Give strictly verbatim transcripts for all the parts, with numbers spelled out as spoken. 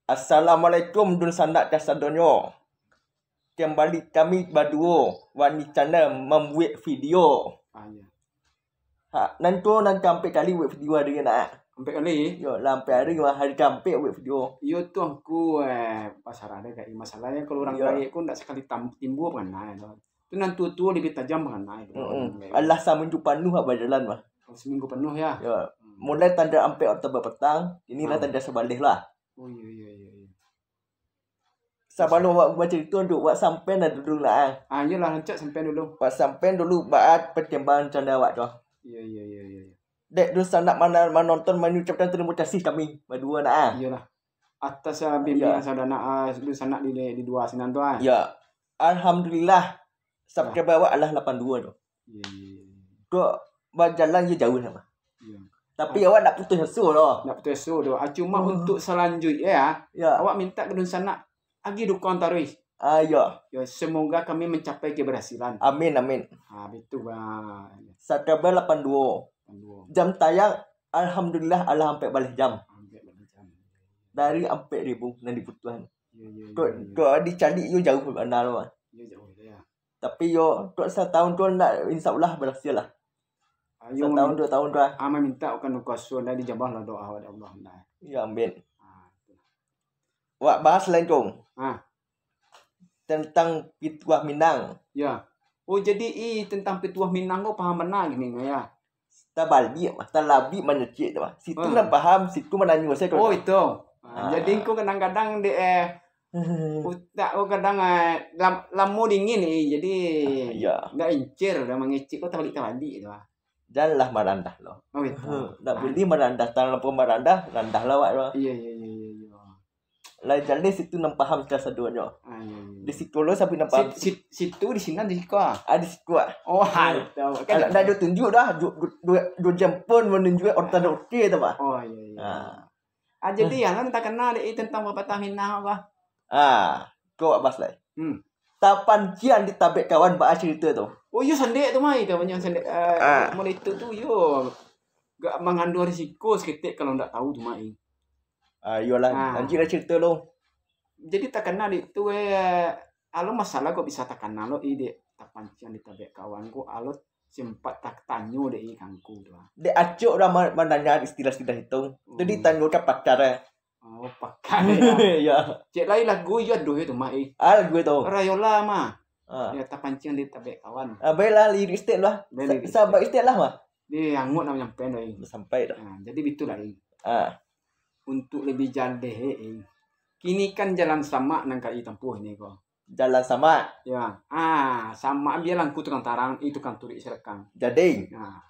Assalamualaikum dunsanak kasadonyo. Kambali kami baduo Wani Channel mambuek video. Ah, iyo. Ha, nan tu nan ampek kali buek video hari ni nak. Ampek kali? Yo, lah ampek hari mah, hari kaampek buek video. Iyo tu angku, eh, pasarah deh kai. Masalahnyo kalau urang gaek ko ndak sakali tam-, timbua panganai tu. Tu nan tuo-tuo labiah tajam panganai tu. Mm-mm. Alah saminggu panuah awak bajalan mah. Oh, saminggu panuah yo? Yo. Hmm. Mulai tanggal ampek Oktober patang, inilah tanggal sabaleh lah. Oh, iyo, iyo, iyo, iyo. Sabalum awak bacarito tu, awak sampean lah dulu lah, ah. Ah, iyolah, rancak sampean dulu. Awak sampean dulu, baa parkembangan cando awak tu. Iyo, iyo, iyo, iyo, iyo. Dek dunsanak mana manonton, mangucapkan tarimo kasih kami baduo nak, ah. Iyolah. Atas, ah, bimbingan saudara nak, ah, dunsanak di, di, di dua sinan tu, ah. Yo. Alhamdulillah, subscriber awak alah lapan duo tu. Iyo, iyo, iyo. Kok bajalan yo jauah lah, Bah. Iyo. Tapi awak ndak putus asa doh. Ndak putus asa doh. Ah, cuma untuk salanjuiknyo yo, awak mintak ka dunsanak agiah dukungan taruih. Ah, iyo. Yo, semoga kami mencapai keberhasilan. Amin, amin. Ah, betul, Bah. Subscriber lapan duo. Lapan duo. Jam tayang, alhamdulillah, alah ampek baleh jam. Ampek baleh jam. Dari ampek ribu nan diputuahan. Iyo, iyo, iyo, iyo. Kok dicaliak yo jauah bana tu, Bah. Iyo, jauah tu yo. Tapi yo, kok satahun tu ndak, insya Allah barasia lah. Ayo satahun, duo tahun tu lah. Ah, mamintak bukan kuaso, ndak dijabah lah doa dek Allah, ndak. Yo, amin. Ah, tu. Wak bahas lain tu. Ah. Tentang pituah Minang. Yo. Oh, jadi, ih, tentang pituah Minang ko paham bana kini, yo. Tabaliak, Bah. Talabik manyecik tu, Bah. Situ nan paham, situ mananyo sajo. Oh, itu. Ah, jadi ko kadang-kadang dek, eh, utak ko kadang, eh, lam-, lamo dingin, eh, jadi ndak incer, dah mangecek ko tabaliak-tabaliak tu, Bah. Janlah marandah lo. Oh, itu. Ndak buliah marandah, talampau marandah, randah lah awak tu. Iyo, iyo, iyo, iyo, iyo. Lai jaleh situ nan paham kasadonyo. Ah, iyo, iyo. Di situ lo sampai nan paham. Sit-, sit-, situ di sinan di siko, ah? Ah, di siko, ah. Oh, ha, itu. Kan ndak ado tunjuk dah, du-, du-, du-, duo jam pun manunjuak orang tando oke tu, Bah. Oh, iyo, iyo. Ah. Ah, jadi, yang kan takana dek tentang papatah Minang, Bah. Ah, ko Abbas lai. Hmm. Tapanciang ditabek kawan, baa carito tu? Oh, iyo sandek tu, Mai, tapanciang sandek. Eh, mulai itu tu, iyo agak mangandung risiko saketek kalau ndak tahu tu, Mai. Ah, iyolah, lanjuiklah carito lo. Jadi takana dek tu, eh, alo masalah kok bisa takana lo, eh, dek tapanciang ditabek kawan ko, alo sempat tatanyo dek, eh, ka angku tu, ah. Dek acok lah ma-, mananyo istilah-istilah itu. Tu ditanyo ka pakar, eh. Oh, pakar, yo. Yo. Cek lai lagu iyo ado yo tu, Mak, eh. Ah, lagu itu. Rayola, Mak. Ah. Yo, tapanciang ditabek kawan. Ah, baiklah, lirik stek lah. Baik, lirik stek. Sabar stek lah, Mak. Di anguak nak manyampaian, eh. Sampai dah. Ah, jadi bitulah, eh. Ah. Untuk lebih jaleh, eh. Kini kan jalan samak nan ka ditampuah ni ko. Jalan samak. Yo. Ah, samak bialah angku tukang tarang, eh, tukang turuik sarekang. Jadi. Ah.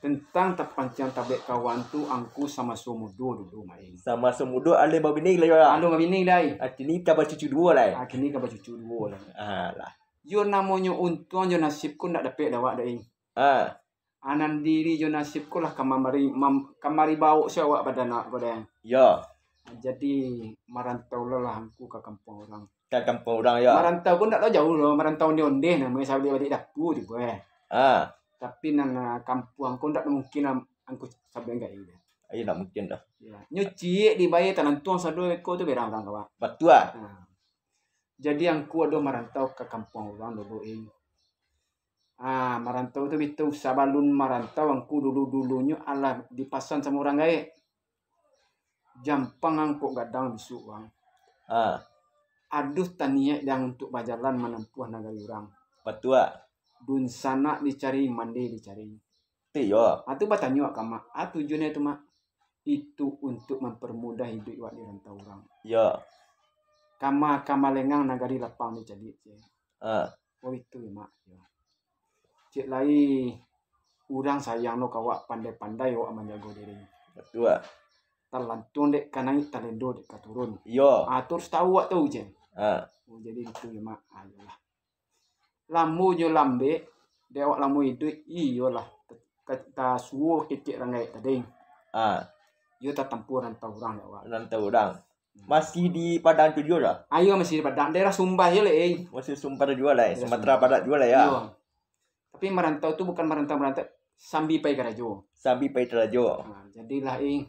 Tentang tapanciang tabek kawan tu, angku samaso mudo dulu, Mak, eh. Samaso mudo alun babini lai, yo? Alun babini lai. Ah, kini ka bacucu duo lai. Ah, kini ka bacucu duo lai. Alah. Yo namonyo untuang jo nasib ko ndak dapek dek awak dek, eh. Ah. Ah, nan diri jo nasib ko lah ka mambari, mam-, ka mambari bawok se awak badanak ko deh. Yo. Jadi, marantau lo lah angku ka kampuang urang. Ka kampuang urang, yo. Marantau ko ndak lo jauah lo, marantau ondeh-ondeh namonyo, sabaliak-baliak dapua tu, eh. Ah. Tapi nan, ah, kampuang ko ndak mungkin am-, angku sabaliak deh. Iyo, ndak mungkin doh. Yo. Nyo ciek dibayia talantuang sado iko tu berang urang kawan. Batua. Ah. Jadi, angku ado marantau ka kampuang urang dulu, eh. Ah, marantau tu bitu, sabalun marantau angku dulu-dulunyo alah dipasan samo urang gaek. Jampang angkok gadang bisuak urang. Ah. Aduh taniaik dang untuak bajalan manampuah nagari urang. Batua. Dunsanak dicari, mande dicari. Iyo. Ah, tu batanyo ka Mak, ah, tujuannyo tu, Mak. Itu untuak mamparmudah iduik awak di rantau urang. Yo. Kama-kama lengang nagari lapang dicaliak, ceh. Ah. Oh, itu, Mak. Yo. Cek lai, urang sayang lo ka awak, pandai-pandai awak manjago diri. Batua. Talantuang dek ka naik, talendo dek ka turun. Iyo. Ah, tu harus tahu awak tu, ceh. Ah. Oh, jadi itu, Mak. Ah, iyolah. Lamonyo lambek, dek awak lamo iduik, iyolah, ka-, tasuo kecek urang gaek tadi. Ah. Iyo tatampuah rantau urang dek awak. Rantau urang. Hmm. Masih di Padang tu juo dah? Ayo, masih di Padang. Daerah Sumbar juo lai, eh. Masih Sumbar juo lai, eh. Daerah Sumatera Sumbar. Barat juo lai, yo. Iyo. Tapi marantau tu bukan marantau-marantau, sambil pai karajo. Sambil pai karajo. Ha, jadilah, eh,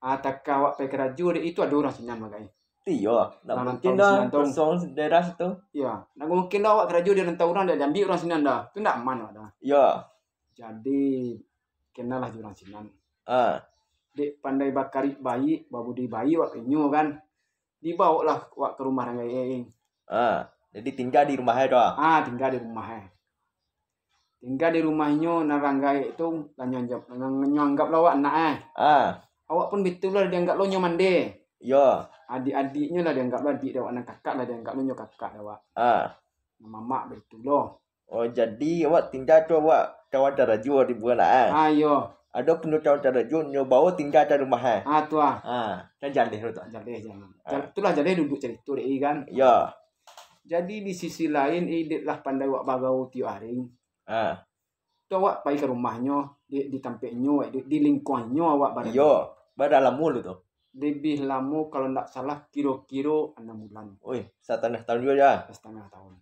Ah, takah awak pai karajo dek itu ado urang sinan bagai. Iyo, nak Urang mungkin rantau dah sinan tu. Kosong daerah situ. Iyo, nak mungkin dah awak karajo di rantau urang dah diambil urang sinan dah. Tu ndak aman awak dah. Iyo. Jadi kenalah jo urang sinan. Ah, Dek pandai bakarik baik, babudi baik awak ka inyo kan. Dibaoklah awak ka rumah urang gaek. ah. Jadi tingga di rumah ai tu. Ah, tingga di rumah eh. Tingga di rumah inyo nan urang gaek tu lah nyo anggap, nyo anggap lah awak anak eh. Ah, Awak pun bitu lah dianggap lo nyo mande. iyo. Adik-adiknyo lah dianggap lo adik dek awak, nan kakak lah dianggap lo nyo kakak dek awak. Ah. Nan mamak bitu lo. Oh, jadi awak tingga tu awak kawan tarajo di bulan lah. Ah. Ah iyo. Ado punyo kawan tarajo nyo bawa tingga di rumah eh. Ah tu ah. Ah, kan jaleh tu. Jaleh jaleh. Ah. Jal, itulah jaleh duduk cerita dek i kan. Iyo. Jadi di sisi lain i dek lah pandai awak bagaul tiok hari. Ah. Tu awak pai ka rumahnyo, di, di tampeknyo, di, di lingkuangnyo awak barada. Iyo. Badah lamo lu tu. Lebih lamo kalau ndak salah kiro-kiro anam bulan. Oi, satangah tahun juga ya. Setengah tahun.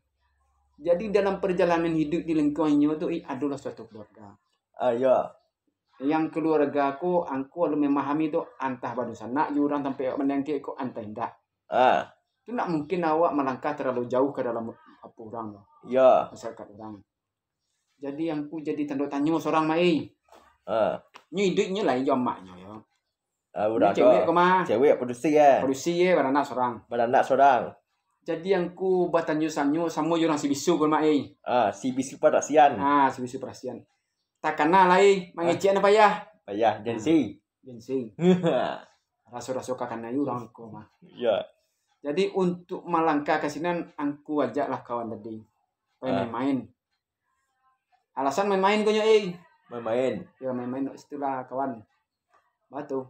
Jadi dalam perjalanan hidup di lingkuangnyo tu i adolah suatu keluarga. Ah, iyo. Yang keluarga ko angku alun memahami tu antah badusanak jo urang tampek awak mandiang ko antah indak. Ah, Tu ndak mungkin awak malangkah terlalu jauh ka dalam apo urang tu, iyo. Masyarakat urang. Jadi angku jadi tando tanyo sorang mak i. Ah. Nyo iduiknyo lai jo amaknyo yo. Ah, udah Nyo cewek ko mah. Cewek padusi ya. Padusi ye baranak sorang. Baranak sorang. Jadi angku batanyo-sanyo samo jo urang si bisu ko mak i. Ah, si bisu padusian. Ah, si bisu padusian. Takana lai mangecek na payah. Payah gengsi. Gengsi. Raso-raso ka kanai urang ko mah. Ya. Jadi untuk malangkah ka sinan angku ajaklah kawan tadi. Pai Ah. main-main. Alasan main-main ko nyo eh. Main-main. Ya main-main kat situ lah kawan. Batu.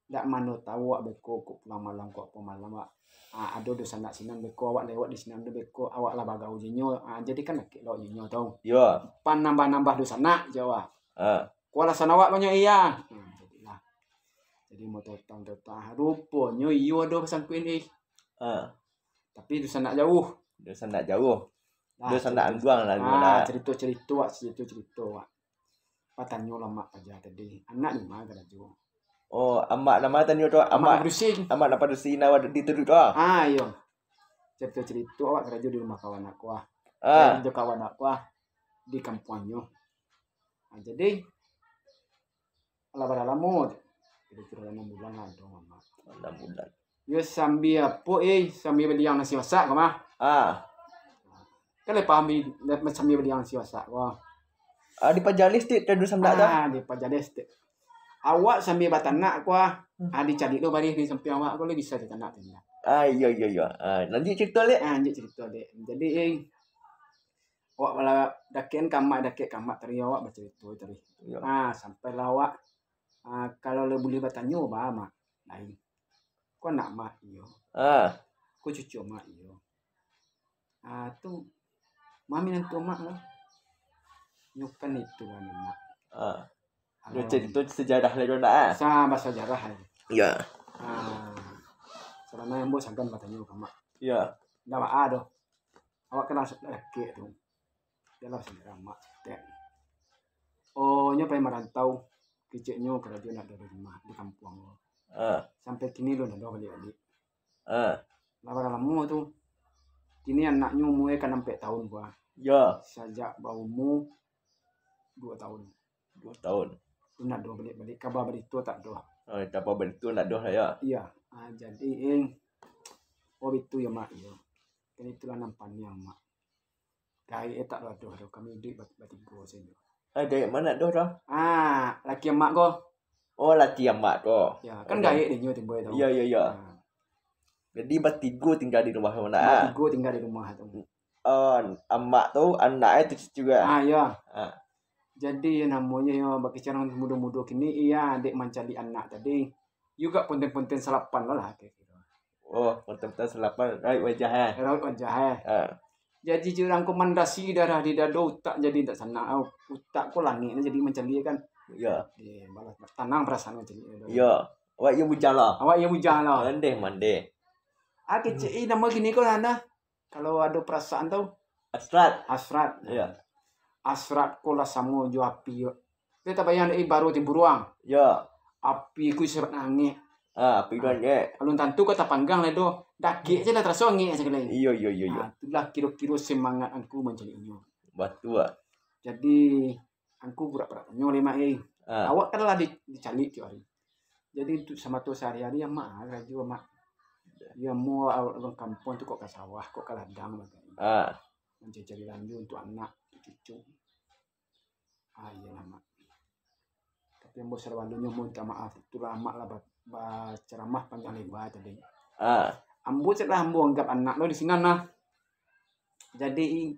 Dak mano tahu awak beko kok pulang malam kok apo malam awak. Ah, ado dusanak sinan beko awak lewat di sinan tu beko awak lah bagaul jinyo. Ah, jadi kan dakek lo jinyo tau. Yo. Pan nambah-nambah dusanak jo awak. Ah. Kualasan awak banyak iya. Hmm, jadilah. Jadi mau totang-totang. Ah, ruponyo iyo ado pasangkuik ni. Ah. Tapi dusanak jauh. Dusanak jauh. Nah, Dusanak cerito- anduang lah. Ah, Gimana? Cerito-cerito wak, cerito-cerito wak. Patanyo lah mak paja tadi. Anak di ma karajo? Oh, amak nama tanyo tu? Amak Amak, Berusing. Amak napa dusi nawa di tuduh tu? Ah. Ah, iyo. Cerito-cerito awak karajo di rumah kawan aku ah. Ah. Di kawan aku ah. Di kampuangnyo. Ah, jadi lah bara lamo tu. Kira-kira lamo bulan lah tu mama. Enam bulan. Yo sambil apo eh, sambil baliang nasi masak ko mah. Ah. Kan lepas ambil sambil baliang nasi masak ko. Ah, di pajalis tu tadi sambil tu. Ah, di pajalis tu. Awak sambil batanak ko ah. Ah, dicari tu baris di sampiang awak ko lah bisa ditanak tu. Ah, iyo iyo iyo. Ah, lanjut cerita lek. Ah, lanjut cerita dek. Jadi eh, awak bala dakek kamak dakek kamak tadi awak bacerita tadi. Iyo. Ah, sampailah awak ah, kalau lah boleh batanyo ba mak. Lain. Ko anak mak iyo. Ah. Ko cucu mak iyo. Ah, tu mami nantu mak lah. Nyo kan itu lah ni mak. Ah. Alam- Dia cerita sejarah lagi nak ah. Sa basajarah ai. Ya. Ah. Salama yang buat sagan batanyo ka mak. Ya. Dah baa doh. Awak kan langsung dakek tu. Dalam sejarah mak cetek. Oh, nyo pai marantau. Keceknyo karajo nak dari rumah di kampuang. Ah. Sampai kini lun ado balik-balik. Ah. Lah bara lamo tu. Kini anaknyo umur kan ampek tahun buah. Ya. Sajak baumur dua tahun. Dua tahun. Tu nak doh balik-balik kabar berita tak doh. Oh, tak apa berita nak doh lah ya. Iya. Ah, jadi ing. Oh, itu ya mak ya. Kan itulah nan paniang mak. Gaek eh tak doh doh kami duit bat- batigo saja. Ah, dari mana doh dah? Ah, laki mak ko. Oh, laki amak tu. Ya, kan Oke. Gaek dinyo timbul tu. Ya ya ya. Ah, Jadi batigo tinggal di rumah mana? Ah. Batigo tinggal di rumah tu. Oh, amak tu anak eh tu cucu ah. Ah, ya. Ah. Jadi namonyo yo bagi urang mudo-mudo kini iya dek mancari anak tadi. Juga punten-punten salapan lah lah kira-kira. Oh, mata-mata salapan raut wajah eh. Raut wajah eh. Ah. Jadi urang ko mandasi darah di dado utak jadi tak sanak. Utak ko langik ni jadi mancari kan. Ya. Eh, balas tanang perasaan mancari. Ya. Awak yang bujang lah. Awak yang bujang lah. Mandeh mandeh. Ah, kecek eh nama kini ko sana. Kalau ada perasaan tu Asrat. hasrat. Ya. Hasrat ko lah samo jo api yo. Kita bayang eh baru ti buruang. Ya. Api ku sabab nangih. Ah, api tu angek. Alun tantu kau tapanggang lai doh. Dakek je lah taraso angek sakali. Iyo, iyo, iyo, iyo. Ah, itulah kiro-kiro semangat angku mancari inyo. Batua. Jadi, angku burak-burak tanyo lai, Mak, eh. Ah. Awak kan lah di-, dicaliak tiok hari. Jadi, untuk samato sahari-hari, Amak, ah, karajo, Mak. Yo, amuah awak urang kampuang tu kok ka sawah, kok ka ladang, bagai. Ah. Mancari-cari lanjo untuk anak, untuk cucu. Ah, iyolah, Mak. Tapi ambo sabalun nyo minta maaf, itulah Amak lah ba-, bacaramah panjang lebar tadi. Ah. Ambo cak lah ambo anggap anak lo di sinan lah. Jadi,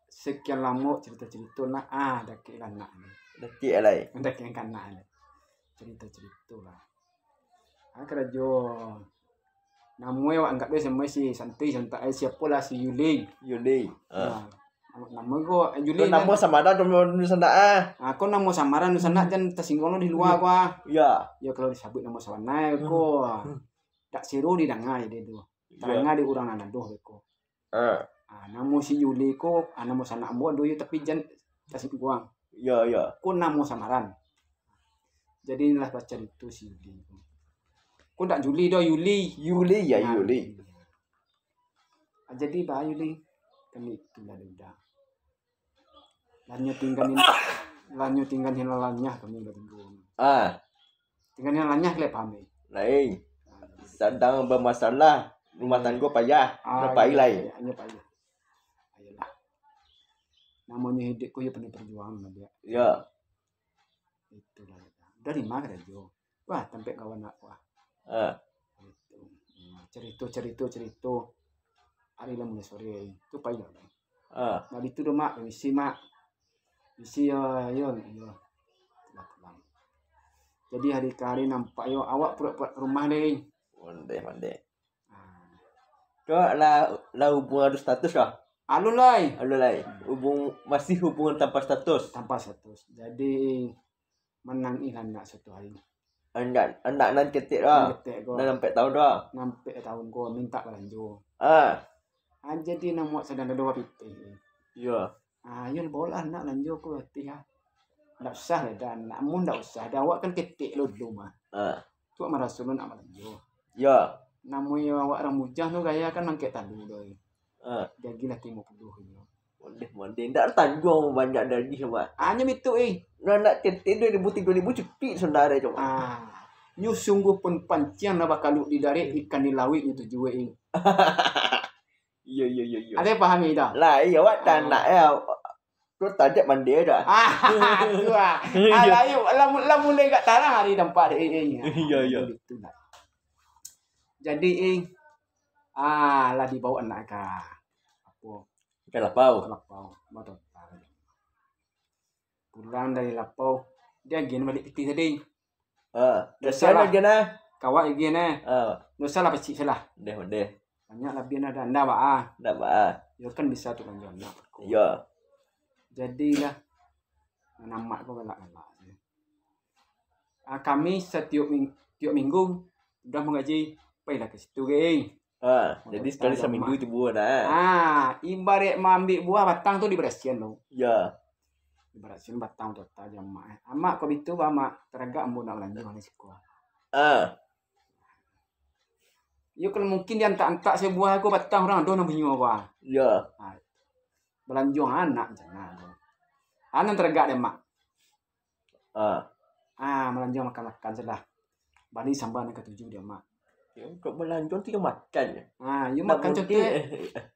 sekian lamo carito-carito nak, ah, dakek lah nak. Dakek alai. Dakek ka nak alai. Carito-carito lah. Ah, karajo. Namo awak anggap dia samo si santai, santai, eh, siapolah si Yuli. Yuli. Ah. Nah, namo ko, eh, Yuli. Namo samaran tu, tu sanak, ah. Ah, ko namo samaran tu sanak, jan tasingguang lo di lua ko, ah. Yo. Yo, kalau disabuik namo sabana ko, ah. Hmm. Dak siro didanga jadi tu. Yo. Taranga di urang nan ado beko. Ah. Ah, namo si Yuli ko, ah, namo sanak ambo ado yo, tapi jan tasingguang. Yo, yo. Ko namo samaran. Jadi, inilah bacarito si Yuli ko. Ko dak Juli doh, Yuli. Yuli, ya, ah, Yuli. Ah, jadi, bah, Yuli. Kan itulah dia udah. Lah nyo tinggan, lah nyo tinggan hilang lanyah kami batigo. Ah. Tinggan hilang lanyah, kalian paham, eh? Lain. Ah, sadang bamasalah, rumah tanggo payah, ah, nyo pai lai. Iya, nyo pai. Ayolah. Namonyo hiduik ko yo penuh perjuangan lah, Diak. Iya. Itulah. Dari ma karajo? Wah, tampek kawan aku, ah. Ah. Itu. Hmm, carito, carito, carito. Ari lah mulai sore. Tu pai lah. Ah. Nah, itu doh, Mak. Permisi, Mak. Permisi, yo, yo, yo. Pulang, pulang. Jadi, hari ka hari nampak yo, awak purak-purak rumah deh. Mandeh, mandeh. Ah. Kau lah, lah hubungan ado status kah? Alun lai. Alun lai. Hmm. Hubung-, masih hubungan tanpa status? Tanpa status. Jadi, manang ilah nak suatu hari. Andak, andak nan ketek doh. Nan ketek ko. Nan ampek tahun doh. Nan ampek tahun ko minta balanjo. Ah. Ah, jadi namo sadang ado bapitih. Iyo. Ah, yo baolah nak balanjo ko pitih ah. Ndak usah lah, Dan. Nak mun ndak usah. Dan awak kan ketek lo dulu mah. Ah. Tu awak maraso lo nak balanjo. Iyo. Namonyo awak urang bujang tu gaya kan mangkek talu doh. Ah. Diagiah lah limo puluah inyo. Mondeh, mondeh. Ndak tangguang banyak diagiah, Mak. Ah, nyo bitu, eh. Nah, nak tete dua ribu tigo ribu cukuik saudara, cuma. Ah. Nyo sungguah pun panciang nan bakaluik di darek, ikan di lauik nyo tuju, eh. Iyo, iyo, iyo, iyo. Ado paham dah? Lah, iyo, awak tanak, eh. Terus tajak mandi dah. Ah, tu ah. Iyo. Alah, ayo, lah, lah mulai agak tarang hari nampak, eh, eh. Iyo, iyo. Bitu lah. Jadi, eh, ah, lah dibawa anak ka apo? Ka lapau. Ka lapau, batotang. Pulang dari lapau, diagiah baliak pitih tadi. Ah, ndak usah lah. Kawak agiah nah. Ah. Ndak usah lah pacik salah. Deh, deh. Banyak labiah nah, ndak, ndak baa. Ndak baa. Yo kan bisa tu kan, ndak. Iyo. Jadilah, nan amak ko galak-galak. Ah, kami satiok ming-, tiok minggu udah manggaji, pailah ka situ, geng. Ha, jadi sakali saminggu tu buah dah. Ah, ibarat maambiak buah, batang tu dibarasiahan tu. Ya. Dibarasiahan batang tu, tajam, Mak, eh. Amak, kok bitu, Mak, taragak ambo nak balanjo di siko. Ah. Yo, kalau mungkin diantak-antak sabuah ko batang urang ado nan punyo ko, ah. Ya. Ah. Balanjo anak macam mano tu. Ah, nan taragak dek Mak. Ah. Ah, balanjo makan-makan sudah. Bali samba nan katuju dek Mak. Ya, kok balanjo tu yo makan. Ah, yo makan contoh.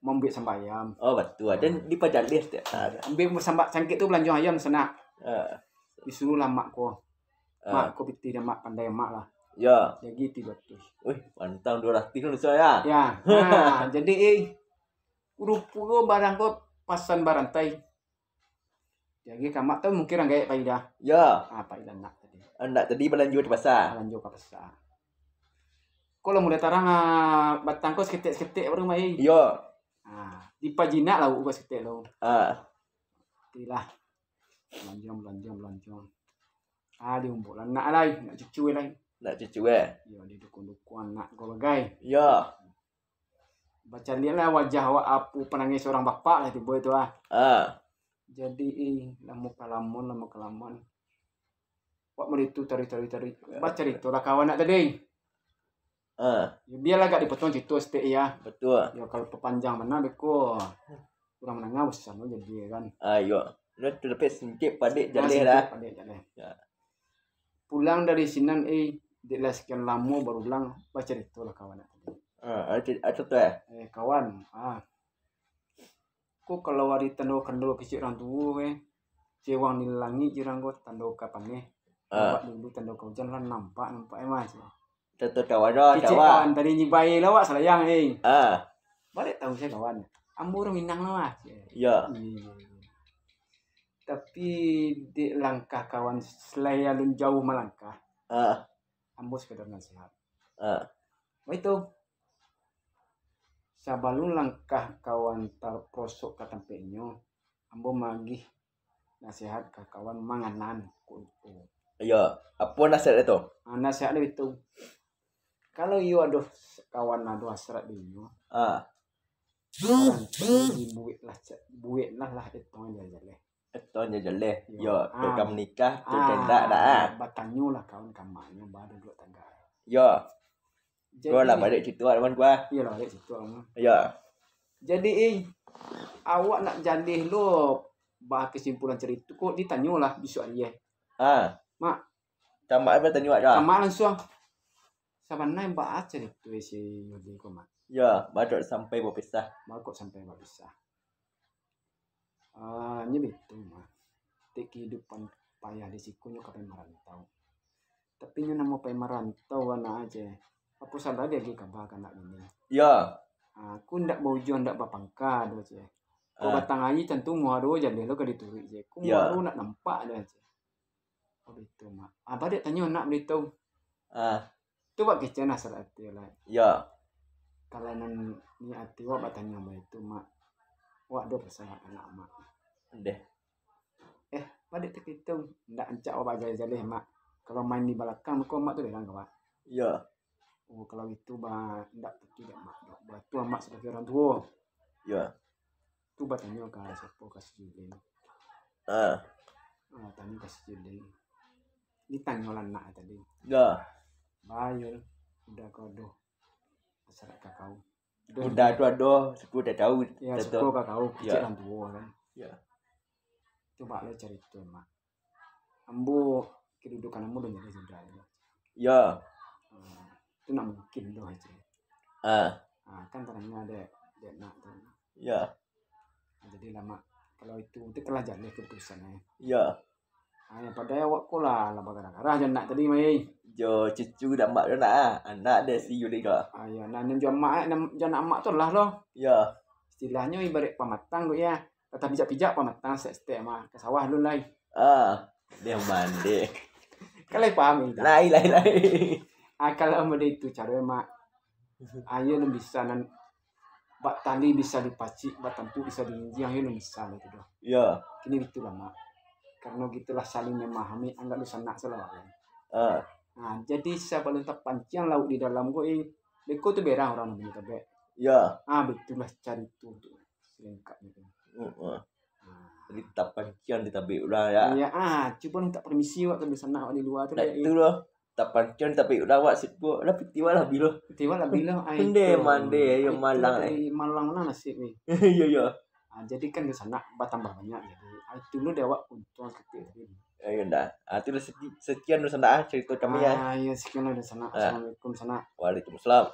Mambuek samba ayam. Oh, batua. Dan dipajaleh setiap hari. Ambiak samba sangkek tu balanjo ayam sanak. Ah. Disuruahlah mak ko. Ah. Mak ko pitih dek Mak, pandai Mak lah. Ya. Jadi tigo ratuih. Wih, pantang duo ratuih kan susah ya. Ya. Nah, jadi, eh, rupo barang ko pasan barantai. Jadi, ka Mak tu mungkin urang gaek pai dah. Ya. Ah, pai lah anak tadi. Anak tadi balanjo di pasa. Balanjo ka pasa. Ko lah mulai tarang, ah, batang ko saketek-saketek baru mai. Ya. Ah, dipajinak lah ko saketek lo. Ah. Itulah. Balanjo, balanjo, balanjo. Ah, diumbok lah anak lai, nak cucu lai. Nak cucu, eh? Ya, didukung-dukung anak ko bagai. Ya. Bacaliak lah wajah awak, apo panangih saurang bapak lah tibo itu ah. Ah. Jadi, eh, lamo kalamoan, lamo kalamoan. Wak mari tu tari tari tari. Bacaritolah kawan nak tadi. Ah. Yo, bialah agak dipotong carito saketek ya. Betul. Yo, kalau papanjang bana beko, urang mandanga bosan lo jadi kan. Ah, yo. Nah, tu dapek singkek padek jaleh lah. Padek jaleh. Ya. Pulang dari sinan, eh, dek lah sekian lamo barulang, bacaritolah kawan nak tadi. Ah, ada, ada tu eh. Eh, kawan, ah. Ko kalau ari tando kando kecek urang tuo eh. Cewang di langik jirang ko tando ka paneh. Ah. Nampak dulu tando ka ujan lah nampak, nampak eh mah. Tahu-tahu ada, kecek kawan tadi nyibai lah wak salayang eh. Ah. Barek tahu saya kawan. Ambo urang Minang lah mah. Ya. Iya. Tapi dek langkah kawan selain alun jauh malangkah. Ah. Ambo sekedar nasihat. Ah. Baitu. Sabalun langkah kawan taprosok ka tampeknyo, ambo magih nasihat ka kawan manganan kunto. Iyo, apo nasihat tu? Ah, nasihat tu itu. Kalau iyo ado kawan ado hasrat di inyo, ah, dibueklah, bueklah lah etong jaleh. Etong jaleh. Yo. Yo, ah, tu ka manikah, tu ah, kendak dah. Batanyolah kawan ka amaknyo, baduduak tagak. Yo. Jadi, lah balik situ, Wan, gua. Iyolah, balik situ, Wan. Yo. Jadi, eh, awak nak jaleh lo, bah kesimpulan carito ko, ditanyolah bisuak ari, eh. Ah. Mak. Tamak apa tanyo awak tu? Tamak langsung. Sabananyo baa carito si Yuli ko, Mak? Yo, badok sampai bapisah. Badok sampai bapisah. Ah, nyo baitu mah. Dek kahidupan payah di siko nyo ka pai marantau. Tapi nyo namo pai marantau anak aje. Apo salah diagiah kaba ka anak bini? Yo. Ah, ko ndak baujuang, ndak bapangka doh, je. Ko ah, batang aia tantu muha doh jaleh lo ka dituruik, je. Ko muha doh ndak nampak doh, je. Ko baitu, Mak. Ah, ba dek tanyo anak baitu. Ah. Tu wak kecek nah sarat ati lah. Yo. Kalau nan niat ati wak batanyo baitu, Mak, wak ado pasan ka anak, Mak. Deh. Eh, ba dek takito, ndak ancak wak bajaleh-jaleh, Mak. Kalau main di balakang, mako Mak tu bilang ka wak. Yo. Oh, kalau itu, ba, ndak takito, Mak. Ba tu Mak sabagai urang tuo. Yo. Tu batanyo ka siapo, ka si Julin. Ah. Ah, tanyo ka si Julin. Ditanyo lah anak tadi. Yo. Bayul, udah kau doh. Masyarakat kau. Udah tu ado, suku dah tahu. Ya, suku ka kau, kecek urang tuo kan. Yo. Cubo lo carito, Mak. Ambo, kedudukan ambo udah jadi sudah. Yo. Ah, tu ndak mungkin doh, je. Ah. Ah, kan tananyo dek, dek nak tu. Yo. Nah, jadi lah, Mak, kalau itu, itu telah jaleh keputusan, eh. Yo. Ah, yang padahal awak ko lah, lah bagarah-garah jo anak tadi, Mai. Jo cucu dek amak tu nak, ah. Anak dek si Yuli ko. Ah, yo, nah, nan jo amak, eh, nan jo anak amak tu lah lo. Yo. Istilahnyo ibarat pamatang tu, ya. Tatapijak-pijak pamatang stek-stek mah. Ka sawah dulu lai. Ah, dia mandeh. Kan lai paham, Intan? Lai, lai, lai. Ah, kalau model itu caro, Mak. Ayo nan bisa nan, bak tali bisa dipacik, bak tampuak bisa diinjiang, ayo nan bisa lah itu doh. Yo. Kini gitulah, Mak. Karena gitulah saling memahami, anggap dunsanak salah kan. Ah. Nah, jadi sabalun tapanciang lauak di dalam ko, eh, beko tu berang urang namonyo tabek. Yo. Ah, baitulah carito tu. Selengkapnyo tu. Heeh. Ah. Jadi tapanciang di tabek urang, ya. Iya, ah, cubo minta permisi wak ka dunsanak wak di lua tu, dek, itu loh. Tapanciang di tabek urang wak situ, lah piti wak lah bilo. Piti wak lah bilo, ai. Mande, itu. Mande, yo, ai, itu malang, tadi eh. Malang lah nasib ni. Iya, iya. Ah, jadi kan dunsanak batambah banyak, jadi, ah, itu lo dek awak untuang saketek tadi. Ayo ndak. Ah, tu lah seki-, sekian dunsanak, ah, carito kami, ya. Ah, iya, sekian lah dunsanak. Ah. Assalamualaikum, sanak. Waalaikumsalam.